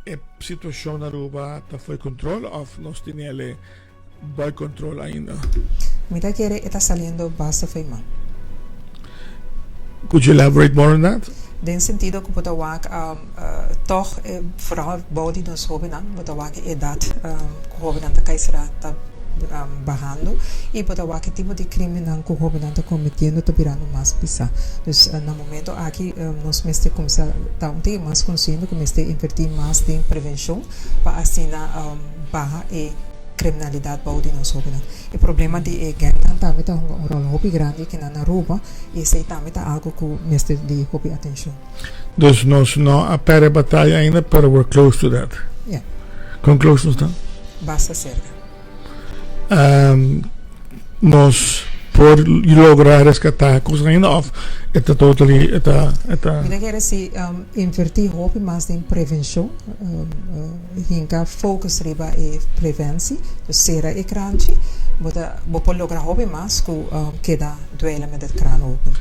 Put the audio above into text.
E situacion na Aruba ta fo'i control of nos tin el bo'i control ainda? Mi ta kere e ta saliendo basta fo'i man. Could you elaborate more on that? Den sentido ku bo ta wak tòg vooral bou di nos hóbennan, bo ta wak e edat ku hóbennan ta kai sera ta bahando i bo ta wak e tipo di krimennan ku hóbennan ta kometiendo ta birando mas pisá. Dus na momento aki nos mester kuminsá ta un tiki mas konsiente ku mester invertí mas den prevenshon pa asina baha e kriminalidat bou di nos hóbennan. E problema di e gangnan tambe ta hunga un ròl hopi grandi aki na Aruba i esei tambe ta algu ku mester di hopi atenshon. Dus nos no a pèrdè bataya ainda pero we're close to that. Ya. Kon close nos ta? Basta serka. Nos por logra rescata cosnan ainda of e ta totally e ta e ta. Mi ta kere si inverti hopi mas den prevencion, hinca focus riba e preventie, dus cera e kranchi, bo ta bo por logra hopi mas cu keda duele met het kraan open.